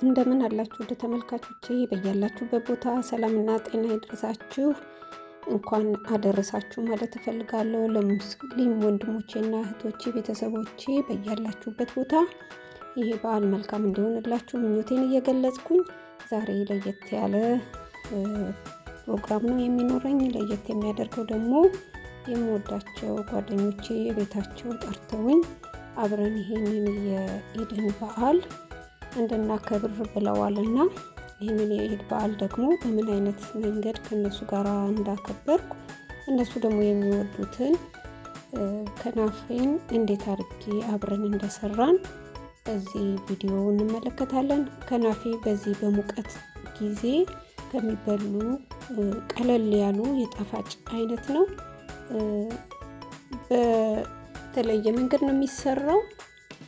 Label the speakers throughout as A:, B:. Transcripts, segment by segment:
A: እንደምን አላችሁ ውድ ተመልካቾቼ፣ በያላችሁበት ቦታ ሰላምና ጤና ይድረሳችሁ። እንኳን አደረሳችሁ ማለት እፈልጋለሁ። ለሙስሊም ወንድሞቼና እህቶቼ ቤተሰቦቼ በያላችሁበት ቦታ ይሄ በዓል መልካም እንዲሆንላችሁ ምኞቴን እየገለጽኩኝ ዛሬ ለየት ያለ ፕሮግራም ነው የሚኖረኝ። ለየት የሚያደርገው ደግሞ የምወዳቸው ጓደኞቼ ቤታቸው ጠርተውኝ አብረን ይሄንን የኢድን በዓል እንድናከብር ብለዋልና ይህንን የኢድ በዓል ደግሞ በምን አይነት መንገድ ከእነሱ ጋር እንዳከበርኩ፣ እነሱ ደግሞ የሚወዱትን ከናፌን እንዴት አድርጌ አብረን እንደሰራን በዚህ ቪዲዮ እንመለከታለን። ከናፌ በዚህ በሙቀት ጊዜ ከሚበሉ ቀለል ያሉ የጣፋጭ አይነት ነው። በተለየ መንገድ ነው የሚሰራው።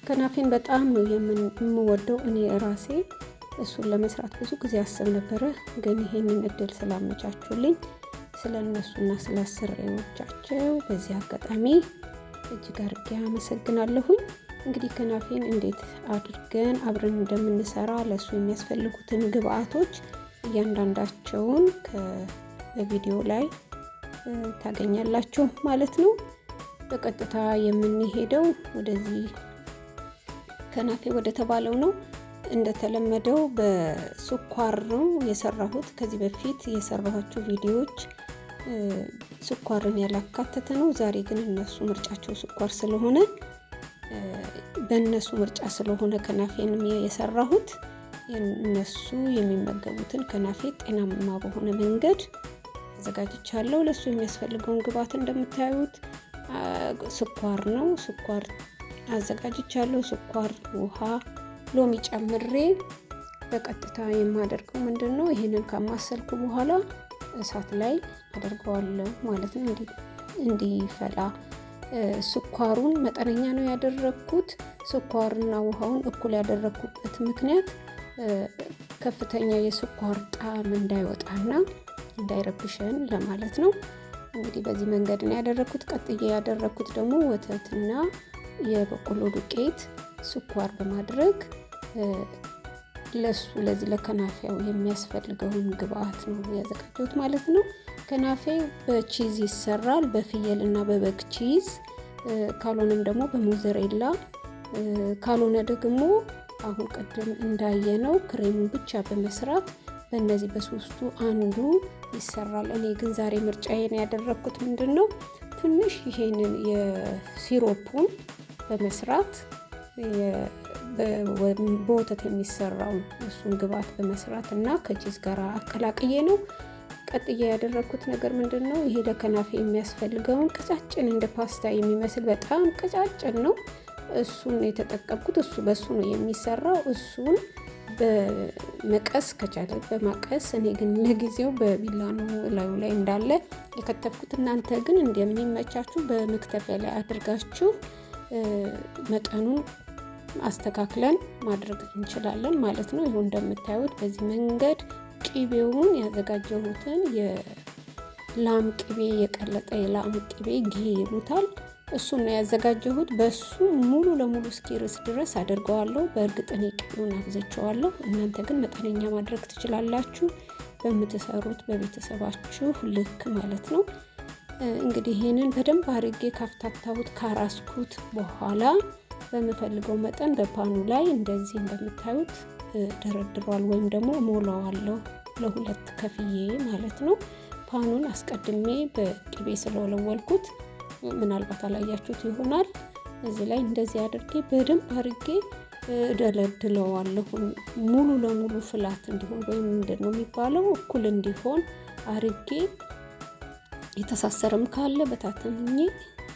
A: ከናፌን በጣም ነው የምወደው እኔ ራሴ። እሱን ለመስራት ብዙ ጊዜ አስብ ነበረ፣ ግን ይሄንን እድል ስላመቻቹልኝ ስለ እነሱና ስለ አሰሪዎቻቸው በዚህ አጋጣሚ እጅግ አድርጌ አመሰግናለሁኝ። እንግዲህ ከናፌን እንዴት አድርገን አብረን እንደምንሰራ ለእሱ የሚያስፈልጉትን ግብአቶች እያንዳንዳቸውን በቪዲዮ ላይ ታገኛላችሁ ማለት ነው። በቀጥታ የምንሄደው ወደዚህ ከናፌ ወደ ተባለው ነው። እንደተለመደው በስኳር ነው የሰራሁት። ከዚህ በፊት የሰራኋቸው ቪዲዮዎች ስኳርን ያላካተተ ነው። ዛሬ ግን እነሱ ምርጫቸው ስኳር ስለሆነ፣ በእነሱ ምርጫ ስለሆነ ከናፌንም የሰራሁት፣ እነሱ የሚመገቡትን ከናፌ ጤናማ በሆነ መንገድ አዘጋጅቻለሁ። ለእሱ የሚያስፈልገውን ግብአት እንደምታዩት ስኳር ነው። ስኳር አዘጋጅቻለሁ። ስኳር፣ ውሃ፣ ሎሚ ጨምሬ በቀጥታ የማደርገው ምንድን ነው? ይህንን ካማሰልኩ በኋላ እሳት ላይ አደርገዋለሁ ማለት ነው፣ እንዲፈላ። ስኳሩን መጠነኛ ነው ያደረግኩት። ስኳርና ውሃውን እኩል ያደረግኩበት ምክንያት ከፍተኛ የስኳር ጣዕም እንዳይወጣና እንዳይረብሸን ለማለት ነው። እንግዲህ በዚህ መንገድ ነው ያደረግኩት። ቀጥዬ ያደረግኩት ደግሞ ወተትና የበቆሎ ዱቄት፣ ስኳር በማድረግ ለሱ ለዚህ ለከናፌው የሚያስፈልገውን ግብአት ነው ያዘጋጀሁት ማለት ነው። ከናፌ በ cheese ይሰራል፣ በፍየል እና በበግ cheese፣ ካልሆነም ደግሞ በሞዘሬላ፣ ካልሆነ ደግሞ አሁን ቅድም እንዳየነው ክሬሙን ብቻ በመስራት በእነዚህ በሶስቱ አንዱ ይሰራል። እኔ ግን ዛሬ ምርጫዬን ያደረግኩት ምንድን ነው? ትንሽ ይሄንን የ syrup ኡን በመስራት፣ በወተት የሚሰራውን እሱን ግብአት በመስራት እና ከ cheese ጋር አቀላቅዬ ነው። ቀጥዬ ያደረግኩት ነገር ምንድን ነው? ይሄ ለከናፌ የሚያስፈልገውን ቀጫጭን እንደ ፓስታ የሚመስል በጣም ቀጫጭን ነው። እሱን የተጠቀምኩት። እሱ በሱ ነው የሚሰራው። እሱን በመቀስ ከቻለ በማቀስ፣ እኔ ግን ለጊዜው በቢላ ነው ላዩ ላይ እንዳለ የከተፍኩት። እናንተ ግን እንደሚመቻችሁ በመክተፊያ ላይ አድርጋችሁ መጠኑን አስተካክለን ማድረግ እንችላለን ማለት ነው። ይሁን እንደምታዩት በዚህ መንገድ ቅቤውን ያዘጋጀሁትን የላም ቅቤ፣ የቀለጠ የላም ቅቤ ghee ይሉታል። እሱን ነው ያዘጋጀሁት። በሱ ሙሉ ለሙሉ እስኪርስ ድረስ አድርገዋለሁ። በእርግጥ እኔ ቅቤውን አብዝቼዋለሁ። እናንተ ግን መጠነኛ ማድረግ ትችላላችሁ፣ በምትሰሩት በቤተሰባችሁ ልክ ማለት ነው። እንግዲህ ይህንን በደንብ አድርጌ ካፍታታሁት፣ ካራስኩት በኋላ በምፈልገው መጠን በፓኑ ላይ እንደዚህ እንደምታዩት ደረድሯል ወይም ደግሞ ሞላዋለሁ፣ ለሁለት ከፍዬ ማለት ነው። ፓኑን አስቀድሜ በቅቤ ስለወለወልኩት ምናልባት አላያችሁት ይሆናል። እዚህ ላይ እንደዚህ አድርጌ በደንብ አድርጌ እደለድለዋለሁ። ሙሉ ለሙሉ flat እንዲሆን ወይም ምንድን ነው የሚባለው እኩል እንዲሆን አድርጌ፣ የተሳሰረም ካለ በታትኜ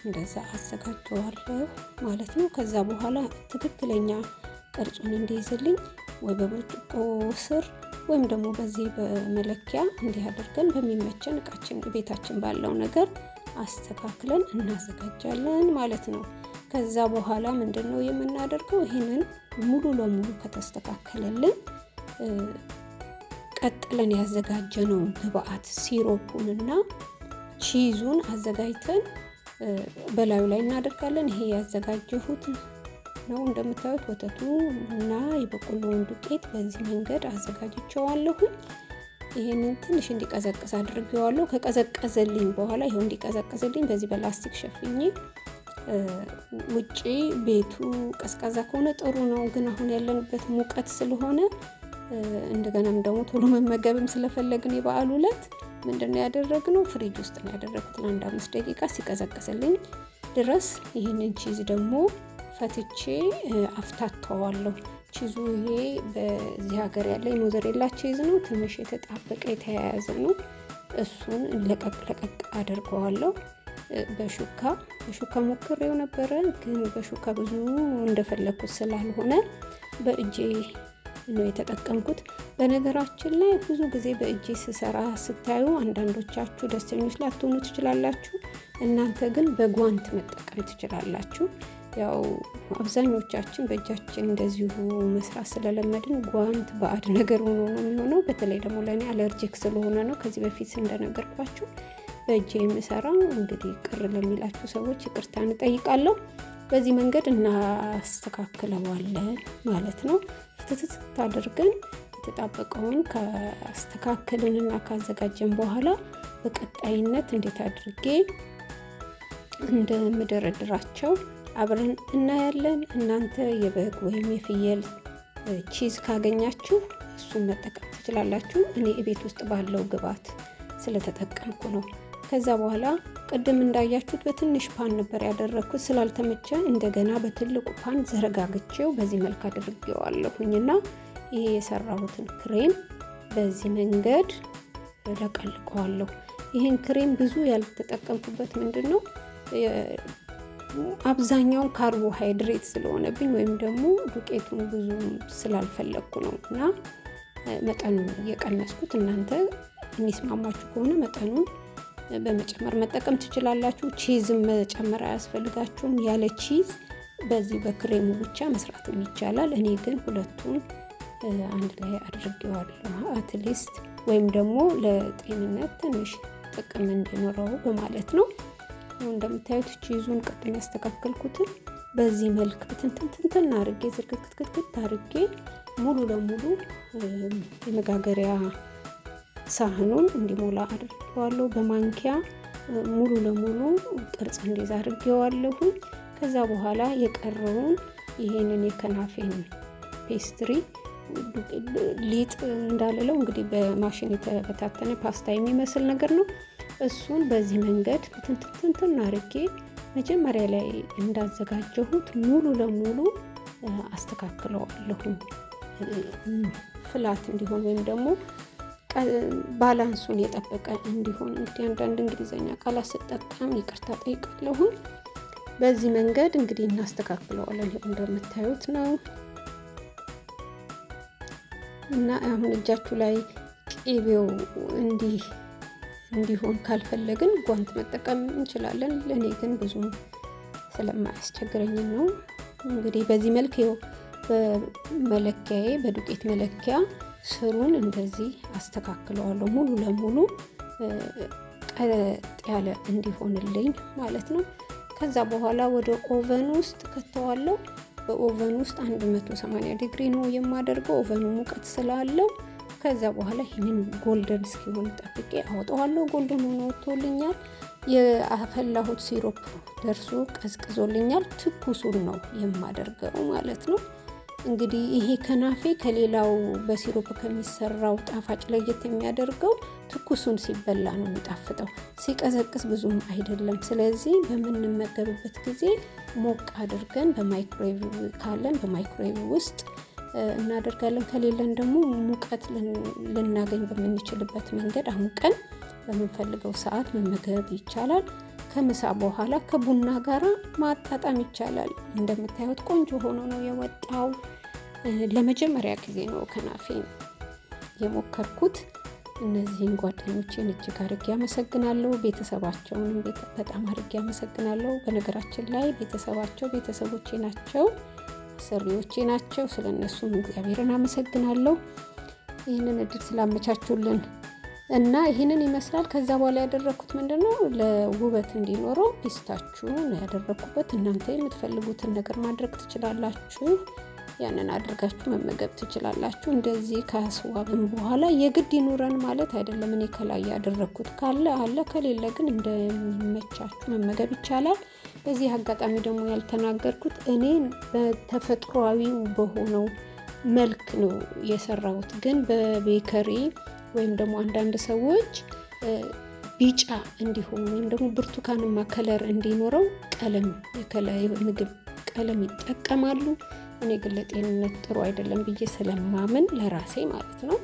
A: እንደዛ አዘጋጀዋለሁ ማለት ነው። ከዛ በኋላ ትክክለኛ ቅርጹን እንዲይዝልኝ ወይ በብርጭቆ ስር ወይም ደግሞ በዚህ በመለኪያ እንዲህ አድርገን በሚመቸን እቃችን ቤታችን ባለው ነገር አስተካክለን እናዘጋጃለን ማለት ነው። ከዛ በኋላ ምንድን ነው የምናደርገው? ይህንን ሙሉ ለሙሉ ከተስተካከለልን ቀጥለን ያዘጋጀነውን ግብአት syrup ኡንና cheese ኡን አዘጋጅተን በላዩ ላይ እናደርጋለን። ይሄ ያዘጋጀሁት ነው። እንደምታዩት ወተቱ እና የበቆሎውን ዱቄት በዚህ መንገድ አዘጋጅቸዋለሁኝ። ይሄንን ትንሽ እንዲቀዘቅዝ አድርጌዋለሁ። ከቀዘቀዘልኝ በኋላ ይኸው እንዲቀዘቅዝልኝ በዚህ በላስቲክ ሸፍኜ ውጪ ቤቱ ቀዝቃዛ ከሆነ ጥሩ ነው፣ ግን አሁን ያለንበት ሙቀት ስለሆነ እንደገናም ደግሞ ቶሎ መመገብም ስለፈለግን የበዓሉ ዕለት ምንድነው ያደረግነው? ፍሪጅ ውስጥ ነው ያደረግኩት ለአንድ 5 ደቂቃ ሲቀዘቅዝልኝ ድረስ። ይህንን cheese ደግሞ ፈትቼ አፍታተዋለሁ። Cheese ኡ ይሄ በዚህ ሀገር ያለ የ mozzarella cheese ነው። ትንሽ የተጣበቀ የተያያዘ ነው። እሱን ለቀቅ ለቀቅ አድርገዋለሁ በሹካ። በሹካ ሞክሬው ነበረ፣ ግን በሹካ ብዙ እንደፈለግኩት ስላልሆነ በእጄ ነው የተጠቀምኩት። በነገራችን ላይ ብዙ ጊዜ በእጄ ስሰራ ስታዩ አንዳንዶቻችሁ ደስተኞች ላትሆኑ ትችላላችሁ። እናንተ ግን በጓንት መጠቀም ትችላላችሁ። ያው አብዛኞቻችን በእጃችን እንደዚሁ መስራት ስለለመድን ጓንት ባዕድ ነገር ሆኖ ነው የሚሆነው። በተለይ ደግሞ ለእኔ allergic ስለሆነ ነው። ከዚህ በፊት እንደነገርኳችሁ በእጄ የምሰራው። እንግዲህ ቅር ለሚላችሁ ሰዎች ይቅርታ እንጠይቃለሁ። በዚህ መንገድ እናስተካክለዋለን ማለት ነው። ፍትትት አድርገን የተጣበቀውን ካስተካከልንና ካዘጋጀን በኋላ በቀጣይነት እንዴት አድርጌ እንደምደረድራቸው አብረን እናያለን። እናንተ የበግ ወይም የፍየል cheese ካገኛችሁ እሱን መጠቀም ትችላላችሁ። እኔ ቤት ውስጥ ባለው ግብዓት ስለተጠቀምኩ ነው። ከዛ በኋላ ቅድም እንዳያችሁት በትንሽ pan ነበር ያደረግኩት። ስላልተመቸ እንደገና በትልቁ pan ዘረጋግቼው በዚህ መልክ አድርጌዋለሁኝና ይሄ የሰራሁትን ክሬም በዚህ መንገድ ለቀልቀዋለሁ። ይህን ክሬም ብዙ ያልተጠቀምኩበት ምንድን ነው፣ አብዛኛውን ካርቦሃይድሬት ስለሆነብኝ ወይም ደግሞ ዱቄቱን ብዙ ስላልፈለግኩ ነው እና መጠኑን እየቀነስኩት፣ እናንተ የሚስማማችሁ ከሆነ መጠኑን በመጨመር መጠቀም ትችላላችሁ። Cheese ም መጨመር አያስፈልጋችሁም። ያለ cheese በዚህ በክሬሙ ብቻ መስራትም ይቻላል። እኔ ግን ሁለቱን አንድ ላይ አድርጌዋለሁ at least ወይም ደግሞ ለጤንነት ትንሽ ጥቅም እንዲኖረው በማለት ነው። እንደምታዩት cheese ኡን ቅድም ያስተካከልኩትን በዚህ መልክ ትንትንትንትን አድርጌ ዝርግትክትክት አድርጌ ሙሉ ለሙሉ የመጋገሪያ ሳህኑን እንዲሞላ አድርጌዋለሁ። በማንኪያ ሙሉ ለሙሉ ቅርጽ እንዲይዝ አድርጌዋለሁኝ። ከዛ በኋላ የቀረውን ይሄንን የከናፌን pastry ሊጥ እንዳልለው እንግዲህ በማሽን የተበታተነ ፓስታ የሚመስል ነገር ነው። እሱን በዚህ መንገድ ትንትንትን አድርጌ መጀመሪያ ላይ እንዳዘጋጀሁት ሙሉ ለሙሉ አስተካክለዋለሁኝ። Flat እንዲሆን ወይም ደግሞ balance ኡን የጠበቀ እንዲሆን። እንግዲህ አንዳንድ እንግሊዘኛ ቃላት ስጠቀም ይቅርታ ጠይቃለሁኝ። በዚህ መንገድ እንግዲህ እናስተካክለዋለን። እንደምታዩት ነው እና አሁን እጃችሁ ላይ ቅቤው እንዲህ እንዲሆን ካልፈለግን ጓንት መጠቀም እንችላለን። ለእኔ ግን ብዙም ስለማያስቸግረኝ ነው። እንግዲህ በዚህ መልክ ይኸው በመለኪያዬ በዱቄት መለኪያ ስሩን እንደዚህ አስተካክለዋለሁ ሙሉ ለሙሉ ቀጥ ያለ እንዲሆንልኝ ማለት ነው። ከዛ በኋላ ወደ oven ውስጥ ከተዋለሁ። በ oven ውስጥ 180 ዲግሪ ነው የማደርገው፣ oven ኡ ሙቀት ስላለው። ከዛ በኋላ ይህንን golden እስኪሆን ጠብቄ አወጣዋለሁ። Golden ሆኖ ወጥቶልኛል። የአፈላሁት syrup ደርሶ ቀዝቅዞልኛል። ትኩሱን ነው የማደርገው ማለት ነው። እንግዲህ ይሄ ከናፌ ከሌላው በ syrup ከሚሰራው ጣፋጭ ለየት የሚያደርገው ትኩሱን ሲበላ ነው የሚጣፍጠው። ሲቀዘቅዝ ብዙም አይደለም። ስለዚህ በምንመገብበት ጊዜ ሞቅ አድርገን በማይክሮዌቭ ካለን በማይክሮዌቭ ውስጥ እናደርጋለን። ከሌለን ደግሞ ሙቀት ልናገኝ በምንችልበት መንገድ አሙቀን በምንፈልገው ሰዓት መመገብ ይቻላል። ከምሳ በኋላ ከቡና ጋራ ማጣጣም ይቻላል። እንደምታዩት ቆንጆ ሆኖ ነው የወጣው። ለመጀመሪያ ጊዜ ነው ከናፌ የሞከርኩት። እነዚህን ጓደኞቼን እጅግ አድርጌ አመሰግናለሁ። ቤተሰባቸውንም በጣም አድርጌ አመሰግናለሁ። በነገራችን ላይ ቤተሰባቸው ቤተሰቦቼ ናቸው፣ አሰሪዎቼ ናቸው። ስለ እነሱም እግዚአብሔርን አመሰግናለሁ። ይህንን እድል ስላመቻቹልን እና ይህንን ይመስላል። ከዛ በኋላ ያደረኩት ምንድነው ለውበት እንዲኖረው ፒስታችሁ ነው ያደረኩበት። እናንተ የምትፈልጉትን ነገር ማድረግ ትችላላችሁ። ያንን አድርጋችሁ መመገብ ትችላላችሁ። እንደዚህ ካስዋብን በኋላ የግድ ይኑረን ማለት አይደለም። እኔ ከላይ ያደረኩት ካለ አለ፣ ከሌለ ግን እንደሚመቻችሁ መመገብ ይቻላል። በዚህ አጋጣሚ ደግሞ ያልተናገርኩት እኔ በተፈጥሯዊው በሆነው መልክ ነው የሰራሁት። ግን በ bakery ወይም ደግሞ አንዳንድ ሰዎች ቢጫ እንዲሆን ወይም ደግሞ ብርቱካንማ color እንዲኖረው ቀለም የምግብ ቀለም ይጠቀማሉ። እኔ ግን ለጤንነት ጥሩ አይደለም ብዬ ስለማምን ለራሴ ማለት ነው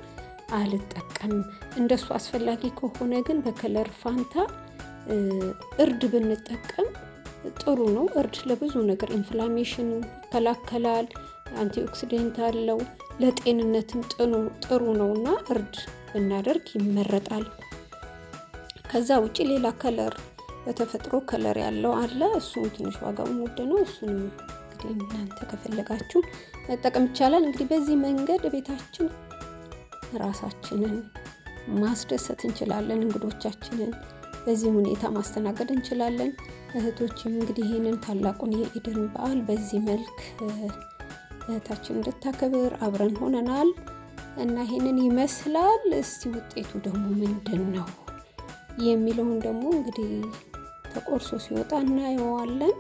A: አልጠቀምም። እንደሱ አስፈላጊ ከሆነ ግን በ color ፋንታ እርድ ብንጠቀም ጥሩ ነው። እርድ ለብዙ ነገር inflammation ይከላከላል፣ antioxidant አለው፣ ለጤንነትም ጥሩ ነው እና እርድ ብናደርግ ይመረጣል። ከዛ ውጪ ሌላ color በተፈጥሮ color ያለው አለ። እሱም ትንሽ ዋጋው ውድ ነው። እሱንም እንግዲህ እናንተ ከፈለጋችሁ መጠቀም ይቻላል። እንግዲህ በዚህ መንገድ ቤታችን ራሳችንን ማስደሰት እንችላለን። እንግዶቻችንን በዚህ ሁኔታ ማስተናገድ እንችላለን። እህቶችም እንግዲህ ይህንን ታላቁን የኢድን በዓል በዚህ መልክ እህታችን እንድታከብር አብረን ሆነናል እና ይህንን ይመስላል። እስቲ ውጤቱ ደግሞ ምንድን ነው የሚለውን ደግሞ እንግዲህ ተቆርሶ ሲወጣ እናየዋለን።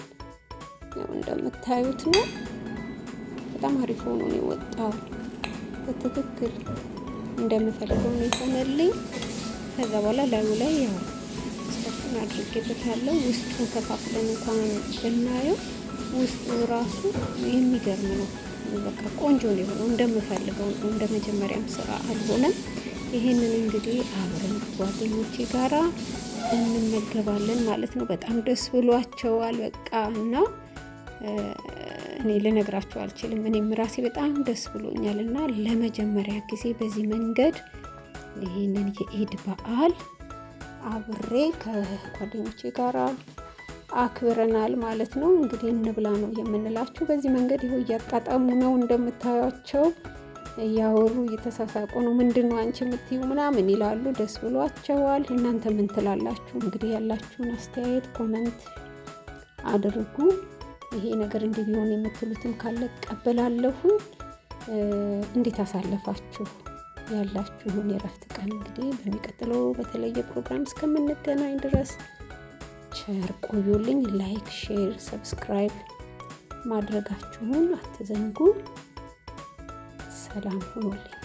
A: ያው እንደምታዩት ነው። በጣም አሪፍ ሆኖ ነው የወጣው። በትክክል እንደምፈልገው ነው የሆነልኝ። ከዛ በኋላ ላዩ ላይ ያው ስታችን አድርጌበታለሁ። ውስጡን ከፋፍለን እንኳን ብናየው ውስጡ ራሱ የሚገርም ነው። በቃ ቆንጆ ነው የሆነው። እንደምፈልገው ነው። እንደ መጀመሪያም ስራ አልሆነም። ይሄንን እንግዲህ አብረን ጓደኞቼ ጋራ እንመገባለን ማለት ነው። በጣም ደስ ብሏቸዋል። በቃ እና እኔ ልነግራችሁ አልችልም። እኔም ራሴ በጣም ደስ ብሎኛል እና ለመጀመሪያ ጊዜ በዚህ መንገድ ይህንን የኢድ በዓል አብሬ ከጓደኞቼ ጋራ አክብረናል ማለት ነው። እንግዲህ እንብላ ነው የምንላችሁ። በዚህ መንገድ ይኸው እያጣጣሙ ነው እንደምታዩቸው፣ እያወሩ እየተሳሳቁ ነው። ምንድን ነው አንቺ የምትዩ ምናምን ይላሉ። ደስ ብሏቸዋል። እናንተ ምን ትላላችሁ? እንግዲህ ያላችሁን አስተያየት comment አድርጉ። ይሄ ነገር እንዲህ ቢሆን የምትሉትም ካለ እቀበላለሁ። እንዴት አሳለፋችሁ ያላችሁን የእረፍት ቀን? እንግዲህ በሚቀጥለው በተለየ ፕሮግራም እስከምንገናኝ ድረስ ቸር ቆዩልኝ። Like፣ share፣ subscribe ማድረጋችሁን አትዘንጉ። ሰላም ሁኑልኝ።